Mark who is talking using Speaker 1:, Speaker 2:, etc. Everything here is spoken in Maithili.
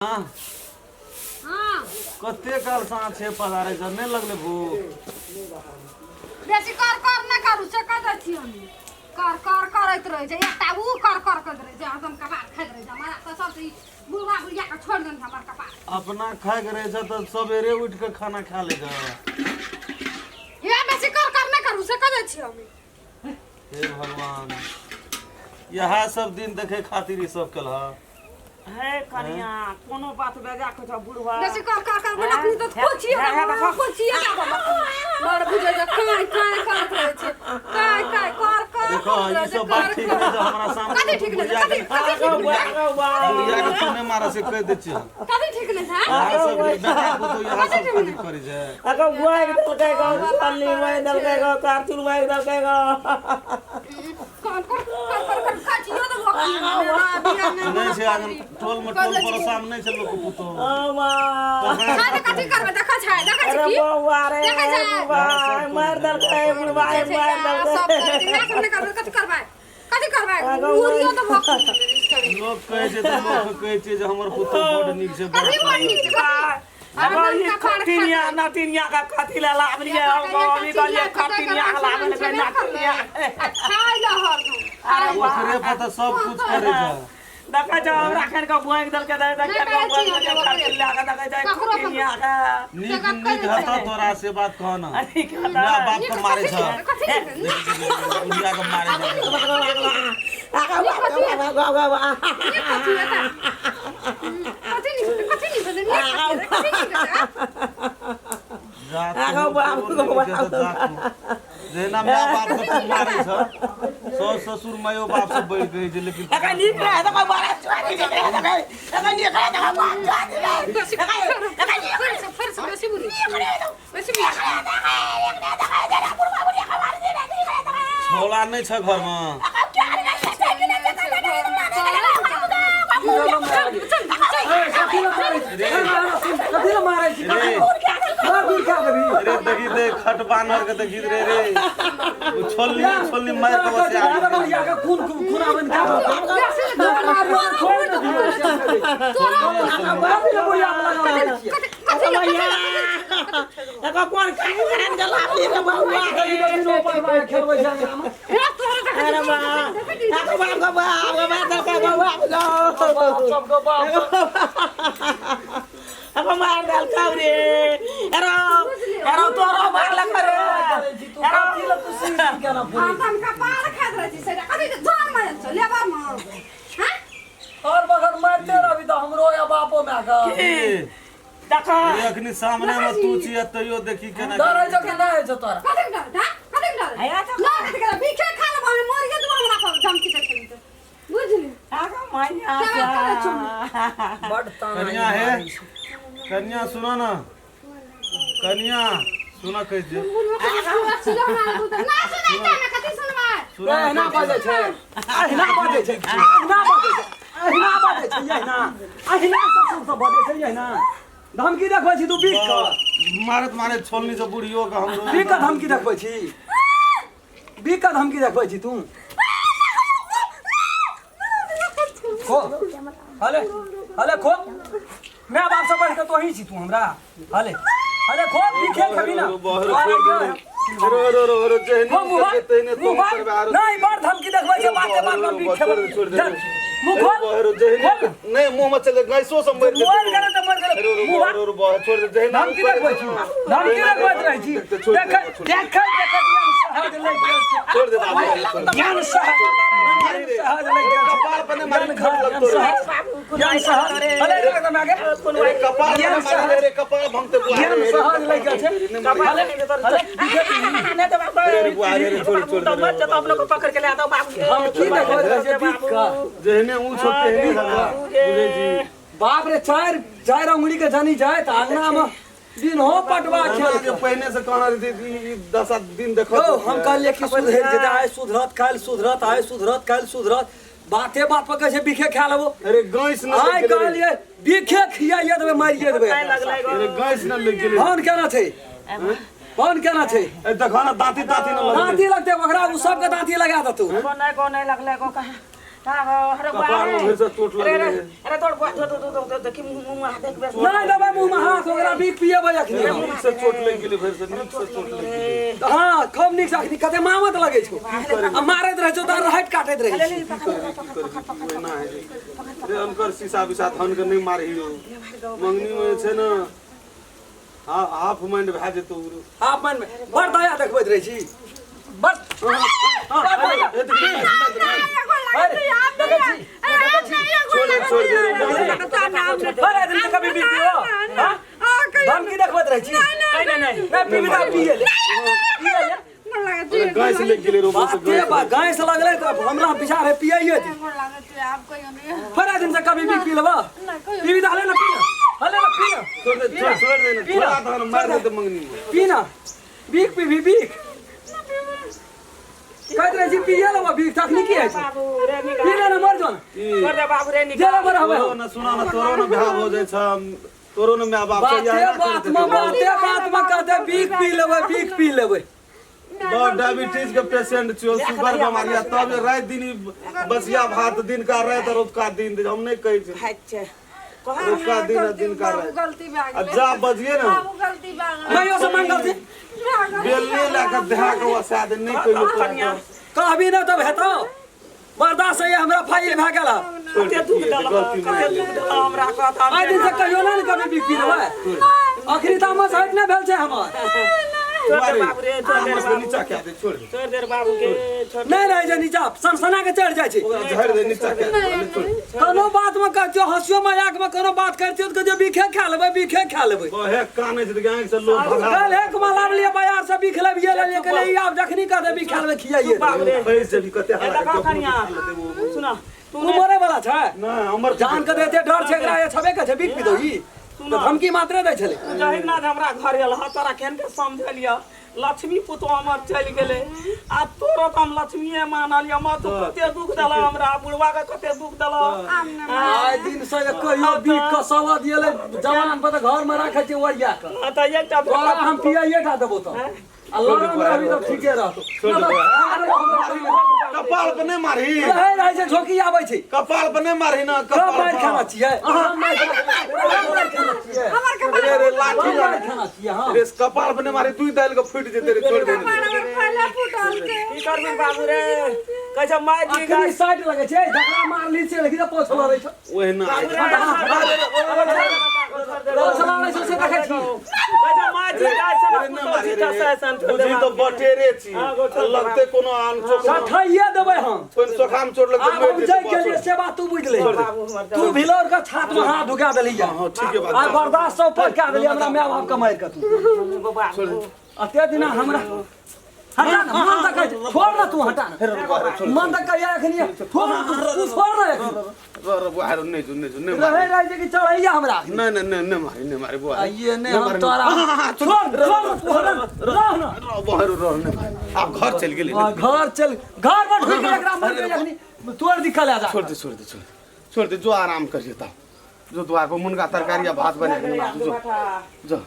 Speaker 1: हाँ।
Speaker 2: हाँ।
Speaker 1: कते काल से अहाँ छे पधारे छै नहि लगले भूख?
Speaker 2: बेसी कर कर नहि करू से कह दै छी हम। कर कर करैत रहै छै एकटा ऊ कर कर करैत रहै छै हरदम कपार खाइत रहै छै हमरा तऽ सबसँ ई बुढ़वा बुढ़िया के छोड़ि देने छै हमर कपार।
Speaker 1: अपना खायके रहै छै तऽ सवेरे उठि कऽ खाना खा लै छै।
Speaker 2: हे बेसी कर कर नहि करू से कह दै छी हम।
Speaker 1: हे भगवान, इएह सब दिन देखे खातिर ई सब केलह।
Speaker 3: हे कनिया, कोनो बात बेजा कहै छौ बुढ़वा।
Speaker 2: बेसी कर कर कर बना अपनी तऽ कोची
Speaker 3: हे, हे, देखो।
Speaker 2: कोची बड़ बुझै छै काई काई करैत रहै छै काई काई कर कर
Speaker 1: देखो
Speaker 2: करैत
Speaker 1: ई
Speaker 2: रहै छै,
Speaker 1: सब बात
Speaker 2: कर,
Speaker 1: ठीक
Speaker 2: कर।
Speaker 1: नहि छै हमरा सामने।
Speaker 2: कथी ठीक नहि छै? कथी कथी ठीक नहि छै?
Speaker 1: बुढ़िया के तू नहि मारऽ से कहि दै छियै हम।
Speaker 2: कथी ठीक नहि छै?
Speaker 1: इएह सब बेटा पुतहु इएह सब खातिर करै छै।
Speaker 3: अगो बुआइ देलकै गो छलनी मारि देलकै गो कारतून मारि देलकै गो।
Speaker 2: कर कर कर कर कर काचियो तऽ लोक
Speaker 1: नहि छै आगन टोल मे टोल पड़ोसा मे नहि छै लोक के पुतहु।
Speaker 3: ओ माँ
Speaker 2: खाय तऽ कथी करबै? देखै छै देखै छै
Speaker 3: अरे
Speaker 2: की
Speaker 3: बौआ रे
Speaker 2: देखै छै?
Speaker 3: बुढ़वा मारि देलकै बुढ़वा
Speaker 2: छै
Speaker 3: मारि
Speaker 2: सब
Speaker 3: देलकै।
Speaker 2: करतै इएह सब नहि करबै कथी करबै? कथी करबै?
Speaker 3: आगाँ
Speaker 2: मुड़ियो तऽ भऽ
Speaker 1: लोक कहै छै तऽ लोक कहै छै जे हमर पुतहु बड नीक छै बड
Speaker 2: कथी बड़ नीक छै कथी?
Speaker 3: अगो ई खटिनिया नटिनिया का कथी ले लाबलियै हम गो अभी कहलियै खटिनिया के लाबे ले नटिनिया।
Speaker 2: खाय लऽ हरदम।
Speaker 3: अरे वाह।
Speaker 1: ओकरे पर तऽ सब कुछ करै छै।
Speaker 3: देखै छौ हमरा एखन के बुआइक देलकै तऽ देखै
Speaker 2: नहि करै
Speaker 3: के
Speaker 2: छी
Speaker 3: बुआइक देलकै
Speaker 2: हम ओकरे।
Speaker 3: खटिनिया के देखै छै
Speaker 2: ककरो पर।
Speaker 3: खटिनिया के।
Speaker 1: नीक नीक हेतौ तोरा से बात कह न।
Speaker 3: अरे की
Speaker 1: माय बाप के मारै छै।
Speaker 2: कथी नीक
Speaker 1: बुढ़िया के मारै छै।
Speaker 2: कथी नीक कथी नीक कथी नीक कथी नीक
Speaker 1: जा तू तोरो नहि नीक हेतौ, जा तू। जहिना माय बाप के तू मारै छ सास ससुर मायो बाप से बढ़ि के होइ छै लेकिन
Speaker 2: बेसी फेर से बेसी बुझै छी बेसी बुझै छी।
Speaker 1: छौला नहि छ घर मे?
Speaker 4: कथी लए मारै छी?
Speaker 1: रे
Speaker 4: मार दूर खा देबही।
Speaker 1: रे देखी दे खट बानर के देखी रे रे ओ छोलनी छोलनी मार के बस आ
Speaker 4: बुढ़िया के खून खून आबन खा कथी लए बुढ़िया के लगा मारै छियै? कथी लए बिनो पाइ खेलबै छै अंगनामे? सबके बाप
Speaker 3: मार देलकौ रे एरो एरो तोरो मारलक रे।
Speaker 4: करै छी तू कथी लए तू सीढ़ी केना फोड़ै छी?
Speaker 2: हम कपार खाइत रहै छी से कथी जान मारल छौ लेबर मे हैं?
Speaker 4: हर बखत मारिते रहबी तऽ हमरो या बापो माय के
Speaker 3: देखा
Speaker 1: रे अखनी सामने मे तू छी तैयो देखी केना
Speaker 4: डर होइ छौ कि नहि होइ छौ तोरा?
Speaker 2: कथी डर हैं? कथी डर
Speaker 3: हैया तऽ
Speaker 2: ना कथी डर भीखे खा लेबो हम मर गेल तू हमरा पर धमकी देखली तऽ बुझली
Speaker 3: आगा मैया
Speaker 2: क्या करै छौ?
Speaker 4: बड ताना
Speaker 1: कनिया हे कनिया सुनो न कनिया सुनो कहै छियौ।
Speaker 2: ना सुनाइ दे ना कथी सुनबै?
Speaker 1: सुनो न
Speaker 4: एहिना
Speaker 1: कहै
Speaker 4: बजै छै एहिना बजै छै एहिना बजै छै एहिना बजै छै एहिना एहिना ससुर सब बजै छै एहिना धमकी देखबै छी तू बीक
Speaker 1: छियौ।
Speaker 4: के
Speaker 1: मारत मारत छोलनी से बुढ़ियो के हमरो
Speaker 4: बीक के धमकी देखबै छी बीक के धमकी देखबै छी तू खो हले हले खो my बाप से बढ़ के तो ही छी तू हमरा हले हले खो बीखे खेबी ना
Speaker 1: रो रो रो रो जेहने
Speaker 4: खो मुँह
Speaker 1: करबै तेहने
Speaker 4: मुँह
Speaker 1: तोहूँ
Speaker 4: बंद।
Speaker 1: करबै आरो।
Speaker 4: नहीं बड़ धमकी देखबै छै बाते बात में बीख
Speaker 1: छोड़ दे, छोड़ दे।
Speaker 4: खेबै चल, मुँह खोल
Speaker 1: रो जेहने
Speaker 4: खोल।
Speaker 1: नहीं मुंह में चले गैसो से मर
Speaker 4: मर गेलै तऽ मर गेलै
Speaker 1: रो रो
Speaker 4: मुँह बंद।
Speaker 1: रो रो छोड़ दे जेहने
Speaker 4: धमकी देखबै छी धमकी देखबैत रहै छी
Speaker 1: छोड़ दे,
Speaker 4: देखै देखै देखै ज्ञान सहज लागि गेल छै
Speaker 1: छोड़ दे बाबू छोड़ दे।
Speaker 4: ज्ञान सहज ज्ञान सहज लागि गेल छै
Speaker 1: कपाल पर नहीं मारी
Speaker 4: ज्ञान
Speaker 1: खट लगतो रे।
Speaker 4: सहज ज्ञान सहज अरे रे रे मागे
Speaker 1: रे कपाल पर नहीं मारी रे कपाल भंगते बुआ
Speaker 4: ज्ञान
Speaker 1: रे
Speaker 4: सहज लागि गेल छै
Speaker 3: कपाल
Speaker 4: अरे
Speaker 1: रे रे बुआ रे रे छोड़ छोड़ दे रे
Speaker 3: अपने को पकड़ के ले आता बाबू
Speaker 4: धमकी देखबैत रहै छै बीख के
Speaker 1: जेहने ऊँच हो तेहने हवा बुझै छी।
Speaker 4: बाप रे चारि चारि अंगुली के जनी जाय तऽ अंगना में दिन हो पटवा
Speaker 1: हमरा
Speaker 4: खेल
Speaker 1: जे पहिने से कहना रहै कि ई दशा दिन देखत
Speaker 4: यौ हम कहलियै कि सुधरि जेतै आइ सुधरत काल्हि सुधरत आइ सुधरत काल्हि सुधरत बाते बात पर कहै छै बीखे खा लेबो।
Speaker 1: अरे गैस न
Speaker 4: आइ कहलियै बीखे खियाइए देबै मारिए देबै।
Speaker 1: अरे गैस न लग गेलै।
Speaker 4: फोन केना छै? फोन केना छै?
Speaker 1: ए देखो ना दांती दांती न लगलै।
Speaker 4: दांती लगतै ओकरा ओ सबके दांती लगा देतौ।
Speaker 3: को नहीं को नहीं लगले को कहा
Speaker 1: कपार में से चोट
Speaker 3: अरे
Speaker 1: लगले
Speaker 3: अरे तोड़ दो दो दो दो देखी मुंह में देख बस।
Speaker 4: नहीं देबै मुँह में हाथ ओकरा बीख पिएबै अखनी हम।
Speaker 1: नीक से चोट लागि गेलै भरि से नीक से चोट लागि गेलै।
Speaker 4: हाँ खूब नीक से अखनी कते मामत लगै छौ आ मारैत रहै छौ तऽ राहट काटैत रहै छी।
Speaker 1: की करबै की करबै की एना होइ छै रे अनकर शीशा विसा धन के नहि मारही रौ मंगनी में जे छै ने हाफ माइंड भए जेतौ रो।
Speaker 4: हाफ माइंड में बड़ दया देखबैत रहै छी बड़ बड़ दया।
Speaker 1: ए तऽ की-
Speaker 4: अरे, देखै छी
Speaker 1: छोड़ दे छोड़ दे रे।
Speaker 4: बड़ आदमी से कभी भी पियो हाँ? धमकी देखबैत रहै छी
Speaker 3: नहीं नहीं
Speaker 4: नहि पीबी तऽ पिए ले पिए ले
Speaker 1: अरे गैस लागि गेलै रो बस
Speaker 4: बाते बा गाय से लगलै तऽ हमरा विचार है पियाइए दी। फेर आदमी से कभी भी पी लेबा पीबी तऽ हले ना पी ना हले ना पी ना
Speaker 1: छोड़ दे छोड़ छोड़ दे ना छोड़ा धन मार देते मंगनी में
Speaker 4: पी ना बीख पीबी बीख कहैत रहै छी पिए लेबा बीख तखनी की होइ छै
Speaker 3: बाबू रे निकाल
Speaker 4: पी ले ना मर जो ना
Speaker 3: छोड़ दे बाबू रे
Speaker 4: जे
Speaker 3: निकाल
Speaker 4: ले मर हवे
Speaker 1: तोरो न सुना न तोरो न ब्याह हो जाइ छ तोरो न my बाप
Speaker 4: बाते बात में बाते बात में कहते बीख पी लेबै बीख पी लेबै।
Speaker 1: बड़ डायबिटीज के पेशेंट छियो शुगर बीमारी आ तब जे राति दिन ई बसिया भात दिन का राति और रतुका दिन दे हम नहि कहै छी
Speaker 3: अच्छा
Speaker 1: रतुका दिन आ दिन का राति
Speaker 2: गलती भए
Speaker 1: आ
Speaker 2: गेलै
Speaker 1: जा बजिए ने
Speaker 2: बाबू गलती भए गेलै।
Speaker 4: नहीं से मांगल छी
Speaker 1: बेलने लए कऽ धए कऽ वसा दे नहि कहियो तोरा
Speaker 4: कहबी ना तब हेतौ बर्दाश्त है हमरा फाइल भए गेल
Speaker 1: छोड़
Speaker 3: कते
Speaker 1: दे,
Speaker 3: दुख देलक
Speaker 1: गलती
Speaker 3: कते
Speaker 1: मारि
Speaker 3: दुख
Speaker 1: लेलियै।
Speaker 3: देलक हमरा कहत
Speaker 4: आइ दिन से कहियो ना ने कभी बीख पी लेबै अखनी तऽ हमर साइड नहि भेल छै हमर।
Speaker 3: छोड़ दे बाबू रे छोड़ दे
Speaker 1: हमर
Speaker 3: बाबू
Speaker 1: नीचा कए दे छोड़ दे
Speaker 3: छोड़ दे बाबू के छोड़
Speaker 4: नहीं रहै छै नीचा सनसना के चढ़ि जाइ छै
Speaker 1: ओकरा झाड़ि दे नीचा कए दे छोड़ दे।
Speaker 4: कोनो बात में कहतियो हंसियो मजाक में कोनो बात करतियो तऽ कहतियो बीखे खा लेबै बीखे खा लेबै।
Speaker 1: बहे कानै छै तऽ आँखि से लोभ भगा
Speaker 4: कल एक माल लाबलियै बाजार से बीख लेबियै लेलियै कहलियै आब जखनी कहतै बीख खा लेबै खियाइए
Speaker 3: बाबू रे
Speaker 1: फँसि जेबही कते
Speaker 3: ए
Speaker 1: हारा
Speaker 3: देखा कनिया सुना तू
Speaker 4: ओ मरे वाला छै
Speaker 1: नहि हमर
Speaker 4: जान के देते डर छै एकरा छबे के छै बीख पी दो ई तऽ धमकी मात्रे दै छलै।
Speaker 3: जहिना ना हमरा घर एल ह तोरा केहन के समझलिय लक्ष्मी पुतो हमर चलि गेलै आ तोरो तऽ हम लक्ष्मीए मानलिय म तू कते दुख देलह हमरा बुढ़वा के कते दुख देलह।
Speaker 4: आइ दिन से कहियो बीख के सवा दिएलै जवान पर तऽ घर में राखै छै ओरिया के
Speaker 3: हँ तऽ एकटा
Speaker 4: तोरा हम पियाइए टा देबो तऽ आ लरम रहबी तऽ ठीके रहतो।
Speaker 1: कपाल पर नहि मारही
Speaker 4: रहै रहै छै झोकी आबै छै
Speaker 1: कपाल पर नहि मारही ना
Speaker 4: कब
Speaker 1: कपाल
Speaker 4: मारि
Speaker 1: पर
Speaker 4: खाना छियै अहाँ मारि खाना छियै
Speaker 1: रे रे लाठी
Speaker 4: हम मारि खाना छियै हाँ।
Speaker 1: रे कपाल पर नहि मारही तू दालि के फूटि जेतै रे छोड़ दे
Speaker 3: की करबी बाबू रे कहै छै माय जी
Speaker 4: अखनी साइड लगै छै झगड़ा मारली छै लेकिन पोछल रहै छै
Speaker 1: ओहिना
Speaker 4: पोछल रहै छै से देखै छी।
Speaker 3: कहै छै माय जी गाय से
Speaker 1: अरे नहि मारही
Speaker 3: पुतोह
Speaker 1: रे
Speaker 3: छी तऽ से
Speaker 1: बुझी तऽ बटेरे छी लगतै कोनो आन चोखा
Speaker 4: सठैये देबै हम
Speaker 1: कोन सोखा में चोट लगतै
Speaker 4: आब हम
Speaker 1: मरि
Speaker 4: जाय
Speaker 1: जेतै
Speaker 4: गेलियै से बात तू बुझि ले
Speaker 3: बाबू हमर
Speaker 4: तू भिलौर के छात में हाथ ढुका देली
Speaker 1: हां ठीक है
Speaker 4: आ
Speaker 1: बात
Speaker 4: बर्दाश्त से ऊपर कए देली हमरा my बाप के मारि के तू
Speaker 3: बाबू
Speaker 4: अते दिना हमरा हटा ना मन तऽ कहै छै छोड़ ना तू हटा ना मन तऽ कहैया एखनी छोड़ ना तू तू छोड़ ना एखनी
Speaker 1: र र बुआ नहि जो नहि जो नहि
Speaker 4: रहै
Speaker 1: मारही
Speaker 4: रहै छै कि चढ़ैया हमरा
Speaker 1: नहि नहि नहि नहि मारही नहि मारही बुआ
Speaker 4: आइए नहि हम तोरा छोड़ छोड़ ना तू हटा ना रह ना
Speaker 1: र बुआ र नहि मारही आब घर चलि गेलै
Speaker 4: आ, घर चल घर पर ढुकि गेलै एकरा मर गेलै एखनी तोड़ दिखल आ जा
Speaker 1: छोड़ दे छोड़ दे छोड़ दे छोड़ दे जो आराम करिए तब जो दुआर पर मुनगा तरकारी आ भात बना के जो जो